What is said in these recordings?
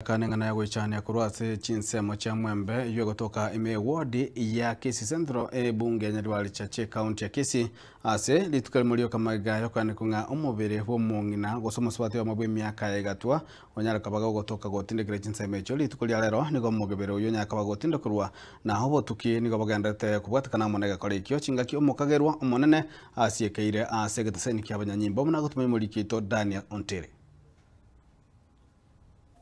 Akana eng'ana ya goichania korwa ase chinsemo chia Mwembe eyio egotoka ime eward ya Kisii Central ebunge ya Nyaribari Church ekaunti ya Kisii ase rituko erimo rioka magega yokoanekwa ng'a omobere bw'omong'ina gose omosubati oyomo bw'emiaka ya igatwa onyare koba gogotoka gotindekire chinsemo echio. Rituko ria rero nigo omobere oyio onyare koba gotindekorwa na obotuki nigo bogendererete kobwatekana amo negekora ekio chingaki omokagerwa omonene asiekeire ase egeteseni kiabanyanyimbo buna gotuma omoriki oito Daniel Ontiri.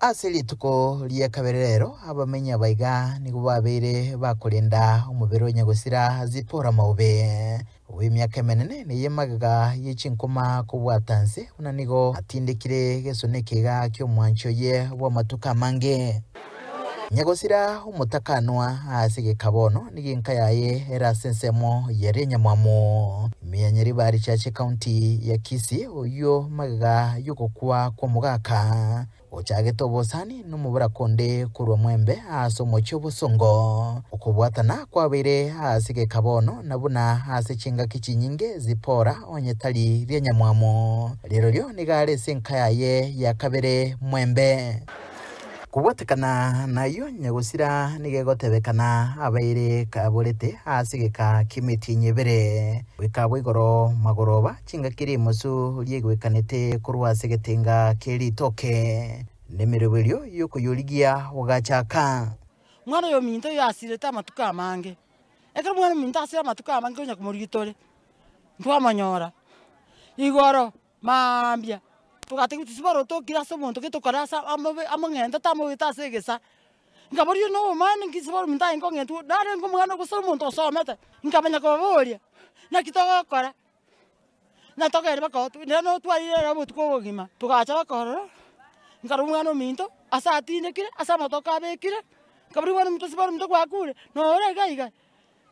Ase rituko ria kabere rero abamenyi abaiga nigo babeire bakorenda omobere o nyagosira Zipporah Maube, bw'emiaka emenene na ey'emagega ye chinkuma kobwata nse, buna nigo atindekire gesona ekeiga ki'omwanchi oye bw'amatuko amange. Nyagosira omotakanwa ase egeka bono nigo enka yaye ere ase ensemo y'eria enyamwamu, ime ya Nyaribari Church County ya Kisii, oyio magega y'ogokwa kw'omogaka ochagete obosani nomoboraka onde korwa Mwembe ase omochie obosongo. Okobwatana kwabeire ase egeka bono na buna ase chingaki chinyinge Zipporah onye tari ri'enyamwamu, rirorio nigo are ase enka yaye ya kabere Mwembe. Kobwatekana nayio, nyagosira nigo egotebekana abaire kaborete ase egeka ki'emetienyi ebere, goika abwo igoro magoroba, chingaki rimosu riaigwekanete korwa ase egetenga kie ritoke, na emeroberio y'okoyorigia ogachaka. Omwana oyo ominto oyo asirete amatuko amange, ekero omwana ominto asire amatuko amange konya komorigia tore, ntwamonyora, igoro. Mambia togatebiwa tisibora otokire ase omonto gete okore ase amobe among'ente tamobete ase egesa. Nkaboria na obomani nki sibora omonto aye nkong'entwa narenge omwana gose omonto osomete, nkamanya kobaboria, naki togokora? Na togende mpaka otwe nere notwarire ere obotuko obogima, togacha mpaka ororo, nkarora omwana ominto, ase atindekire, ase amatoke abekire, nkaboria omwana ominto sibora ominto gwakure, nore iga iga,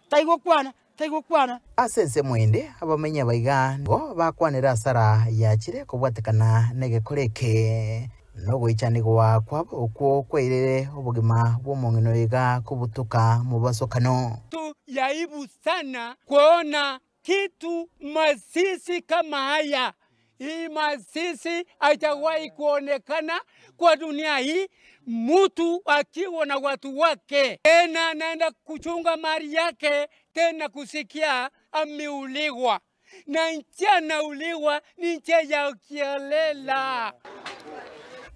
taigokwana. Taigokwana. Ase ensemo ende, abamenyi abaiga nigo bakwanire asara yachire kobwatekana negekora eke, na ogoichanigwa kwabo okwo kwairire obogima bw'omong'ina oyo iga kobutoka mobasokano. Tu ya aibu sana kuona kitu masisi kama haya. Hii masisi haijawahi kuonekana kwa dunia hii, mtu akiwa na watu wake, tena anaenda kuchunga mali yake, tena kusikia ameuliwa na nchi anauliwa ni nchi ya kiolela.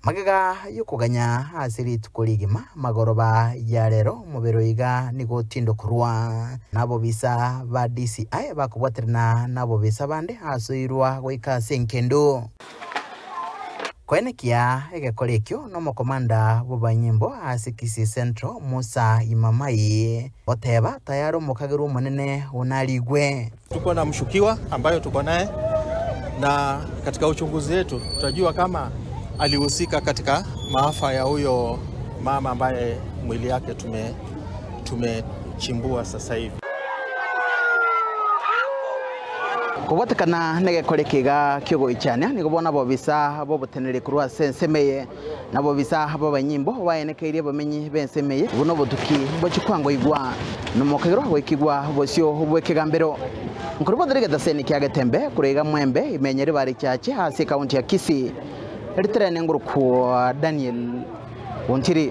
Magega y'okoganya ase rituko rigima magoroba ya rero omobere oiga nigo otindokorwa nabobisa ba DCI bakobwaterana nabobisa bande asoirwa goika ase engendu. Koenekia egekora ekio nomokomanda bw'abanyimbo ase Kisii Central Musa Imamai goteba tayari omokagerwa omonene onarigwe. Tuko na mshukiwa ambayo tuko naye na katika uchunguzi wetu tutajua kama alihusika katika maafa ya huyo mama ambaye mwili yake tumechimbua sasa hivi. Kobwatekana negekore ekiga ki'ogoichania, nigo bono abobisa b'oboteneneri korwa ase ensemo eye, na abobisa b'abanyimbo baenekeirie abamenyi b'ensemo eye buna obotuki mbochie kwangoigwa nomokagerwa goikigwa bosio bw'ekegambero. Nkorobotera egetaseni kia Getembe korwa iga Mwembe ime Nyaribari Church ase ekaunti ya Kisii, riterene ngorokwa Daniel Ontiri.